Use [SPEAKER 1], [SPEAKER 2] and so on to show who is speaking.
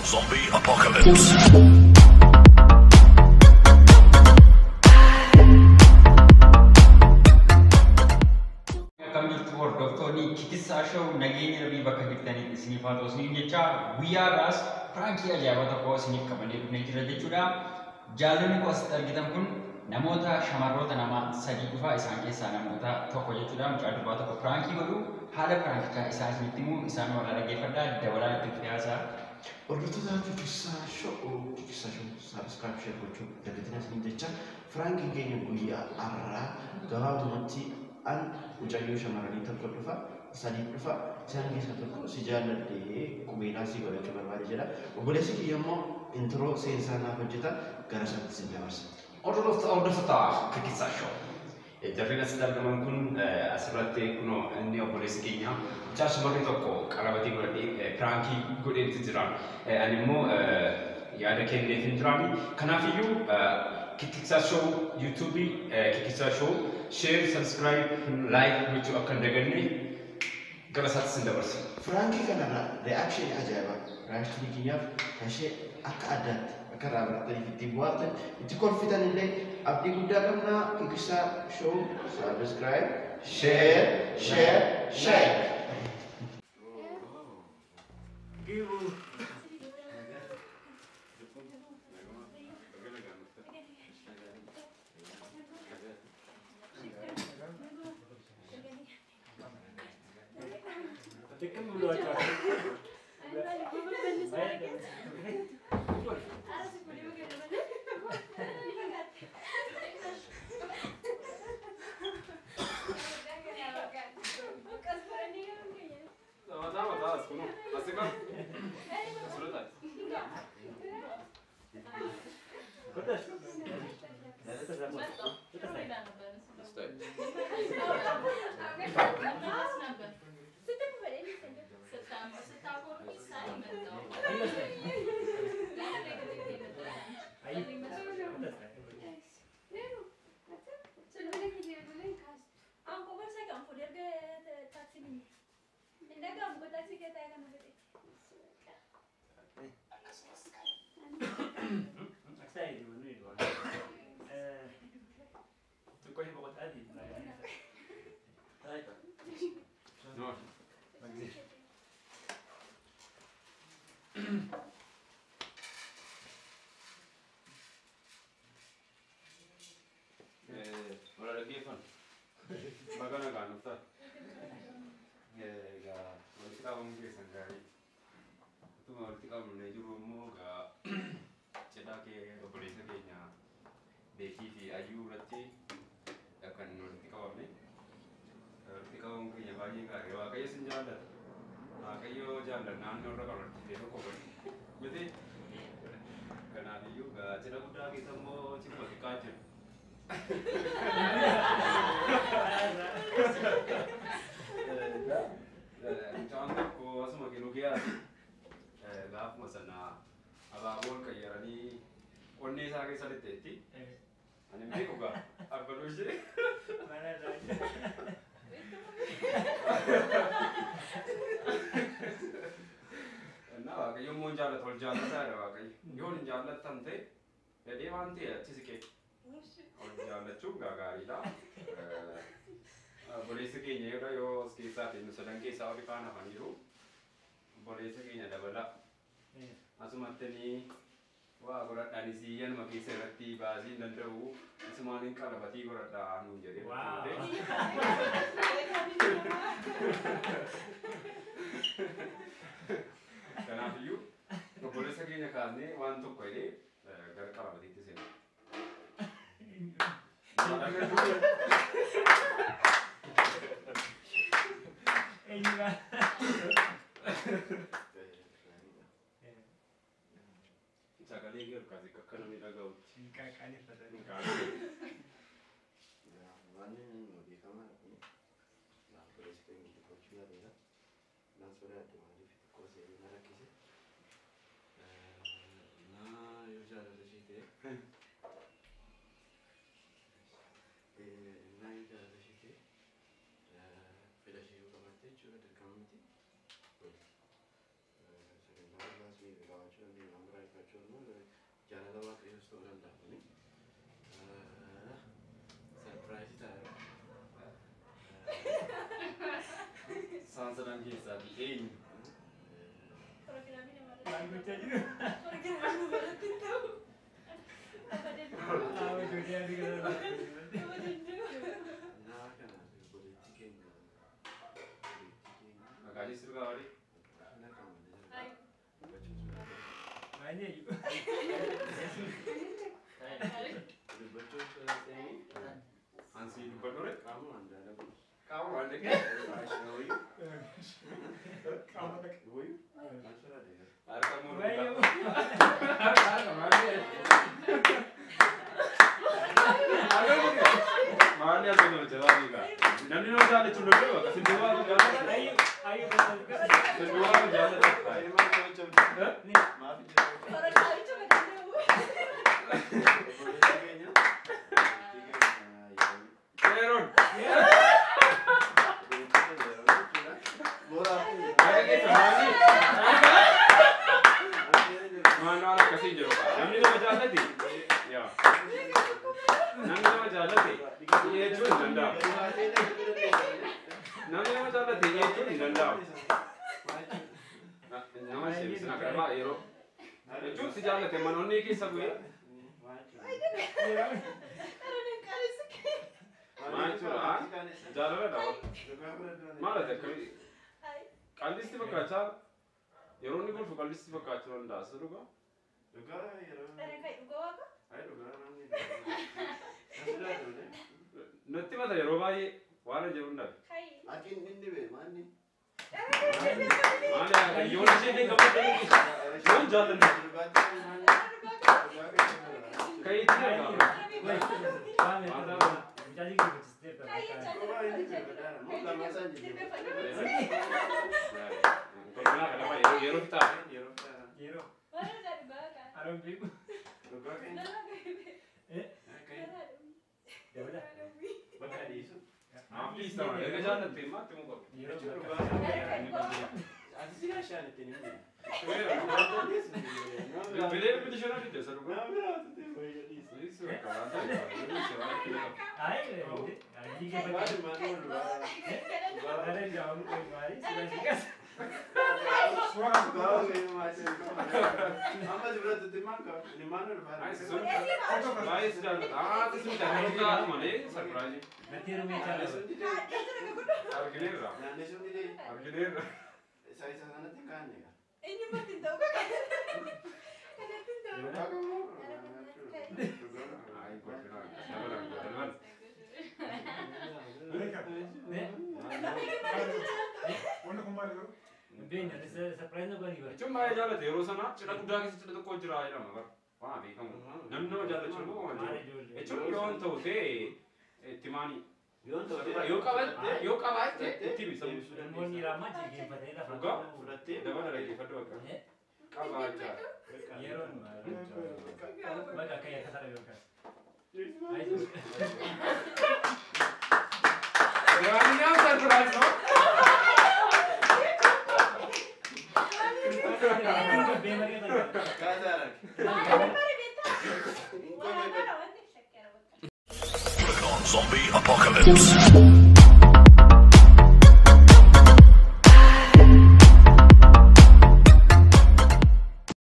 [SPEAKER 1] Zombie apocalypse.
[SPEAKER 2] Akkam jirtu hordoftoonni Kikissaa Show, nageenya Rabbii bakka jirtanitti isiniif haa ta'u isiniin jecha, guyyaa har'aas prankii ajaa'ibaa tokko isiniif qabannee dhufnee jira jechuudha. Jaalonni koo asitti argitan kun namoota shamarroota nama sadii dhufa, isaan keessaa namoota tokko jechuudha. Mucaa durbaa tokko prankii godhu, haala prankichaa isaan isinitti himu, isaan warra dhaggeeffadhaa, dabalaa itti fufee haasa'a.
[SPEAKER 3] Hordoftoota Kikissaa Show, Kikissaa Show subscribe, share gochuu dagatina isiniin jecha, prankiin keenya guyyaa har'aa gabaabumatti an mucayyoo shamarranii tokko dhufa, sadii dhufa, isaan keessaa tokko si jaalladhee qubeelaa si godhachuu barbaade jedha. Obboleessi kiyya immoo intro seensaa naaf hojjeta, gara isaatti sin dabarsa.
[SPEAKER 4] Hordoftoota Kikissaa Show. Jarreen asitti argaman kun asirratti kunoo inni obboleessi keenya mucaa shamarree tokko qalabatii godhadhee prankii godheetti jira. Ani immoo yaada kenneef hin jiraani. Kanaafiyyuu Kikissaa Show YouTube, Kikissaa Show share, subscribe, like gochuu akka hin daganne, gara isaatti sin dabarsa.
[SPEAKER 3] Prankii kanarraa reaction ajaa'ibaa, reactionii keenyaaf kan ishee akka addaatti akka irraa barataniif ittiin bu'aatan itti kolfitan illee abdii guddaa qabna. Kikissaa Show subscribe, share, share, share.
[SPEAKER 4] Warra dhaggeeffan. Baga nagaan dhuftan. Egaa walitti qabamuun keessan gaarii. Utuma walitti qabamnee jirru immoo egaa cidhaa kee obboleessa keenya Beekii fi Ayyuu irratti kan walitti qabamne. Walitti qabamuun keenya baay'ee gaarii. Waaqayyo sin jaallata. Waaqayyo jaalladha naannoo irra kan walitti fidee tokko godhe. Miti? Kanaafiyyuu egaa cidha guddaa keessa immoo cidhuma xiqqaa jira. Mucaan tokko asuma kennu kiyaati. Gaafuma sana abaaboo ol qayyaranii onnee isaa keessa lixxeetti. Ani hin beeku gaa abbaluu ishee. Innaa Waaqayyo immoo hin jaallatu, ol jaallataadha Waaqayyo. Yoo hin jaallattan ta'e fedhee waan ta'e achi siqee ol jaallachuun gaa gaariidha. Obboleessi keenya yeroo yoo as keessaa fi nu sadan keessaa warri kaan hafaniiru, obboleessa keenya dabala. Asumatti ni waa godhadhaanis yanuma keessa irratti baasii hin danda'u. Isumaan hin qalabatii godhadhaa nuun jedhee. Kanaafiyyuu obboleessa keenya kaasnee waan tokko jedhee gara qalabatiitti seena. Sagalee kee ol kaasee akka namni dhaga'utti.
[SPEAKER 3] Waan beekamaadha kun. Obboleessi keenya gochuu yaaleera. Nan sodaadhe, maaliif xiqqoo seenee na rakkise. Naa yoo jaalala ishee ta'e, naa yoo jaalala ishee ta'e, fedha ishee yoo qabaatte jechuudha, dirqama miti. Sagantaa bal'aas qabaachuu dandeenya. Jaalala waaqayyoos ta'uu danda'a kuni. Sarpiraayizii ta'a.
[SPEAKER 4] Isaan sadan keessaa fi eenyu?
[SPEAKER 1] Maal gochaa jiru? Haa, ijoollee adii kana.
[SPEAKER 3] Naa kanaaf obboleettii keenya. Obboleettii keenya.
[SPEAKER 4] Maqaa ishee sirraa warii?
[SPEAKER 3] Na qaamanii jira. Dubbachuun sodaatee.
[SPEAKER 1] Maal eenyu?
[SPEAKER 3] Dubbachuun sodaatee.
[SPEAKER 4] Ansi dubbadhu re?
[SPEAKER 3] Qaamumaan jaalladhu.
[SPEAKER 4] Qaama waan dhaqee.
[SPEAKER 3] Wayyuu.
[SPEAKER 5] Qaama dhaqe.
[SPEAKER 3] Wayyuu. Maal sodaatee?
[SPEAKER 4] Harka muruu.
[SPEAKER 1] Wayyuu.
[SPEAKER 4] Harka maal Maal yaa tokko jabaa beekaa. Namni nama jaallachuu danda'u bakka simbirroo waan jaallatu.
[SPEAKER 1] Ayyu, ayyu,
[SPEAKER 4] Simbirroo waan jaallatu.
[SPEAKER 3] Baay'ee maal kabajamtu? Maaf ijji? Obboleettii keenya. Obboleettii keenya yeroo.
[SPEAKER 4] Yeroon.
[SPEAKER 3] Obboleettii keenya yeroo jechuudha. Mooraa fi.
[SPEAKER 4] Harka keessa maali? Maal waan akkasii jiru. Namni nama jaallate. Yaa. Namni nama jaallate jechuun hin danda'amu. Namni nama jaallate jechuun hin danda'amu. Nama ishee akka yeroo jechuun si jaallate manoonni keessa bu'ee maal jechuudha? Jaalala dha. Maal ati akkamii qallisti fakkaachaa yeroo inni kolfu qallisti fakkaachuu danda'a isa dhugaa? Natti mata yeroo baay'ee waan jedhu hin dhabe. Maal yaa yoon ishee hin gammadu yoon jaallanne ka'iitti argama. Kolfinaa kana baay'ee yeroo fixaa.
[SPEAKER 1] Yeroo. Aroon beeku. Dabala.
[SPEAKER 4] Maaf dhiista erga jaallatte immoo itti muu qabdu.
[SPEAKER 1] Yeroo.
[SPEAKER 4] Bilbilee bilbili shana fidde isa dhugaa.
[SPEAKER 1] Ay, ayyi gabbate. Dara jaamu maali? Sila sikas.
[SPEAKER 4] Baay'ee si jaallata. Haa si jaallata malee sarpiraayizii.
[SPEAKER 1] Natti yeroo jaalala.
[SPEAKER 4] Argineerra. Argineerra. Ay kolfinaa dabala dabala.
[SPEAKER 1] Ne?
[SPEAKER 5] Wanni kun maali garuu?
[SPEAKER 1] Beenya, surprise na godhanii bara.
[SPEAKER 4] Jechuun baay'ee jaallate yeroo sana cidha guddaa keessa cidha tokko jira jedhama bara. Waan beekamu. Namni nama jaallachuu immoo waan
[SPEAKER 1] Maal
[SPEAKER 4] jiru.
[SPEAKER 1] ijoollee?
[SPEAKER 4] Jechuun yoon ta'u ta'e itti maani. Yoo qabaatte itti himi sammuu.
[SPEAKER 1] Namoonni raamaa jilgeenfatee lafa.
[SPEAKER 4] Dhugaa? Dabala dhaggeeffadhu bakka. Qabaachaa.
[SPEAKER 1] Yeroon bakka akka yakka sana yookaan.
[SPEAKER 4] ለማንኛውም ሰርፕራይዝ ነው።
[SPEAKER 6] Zombie Apocalypse.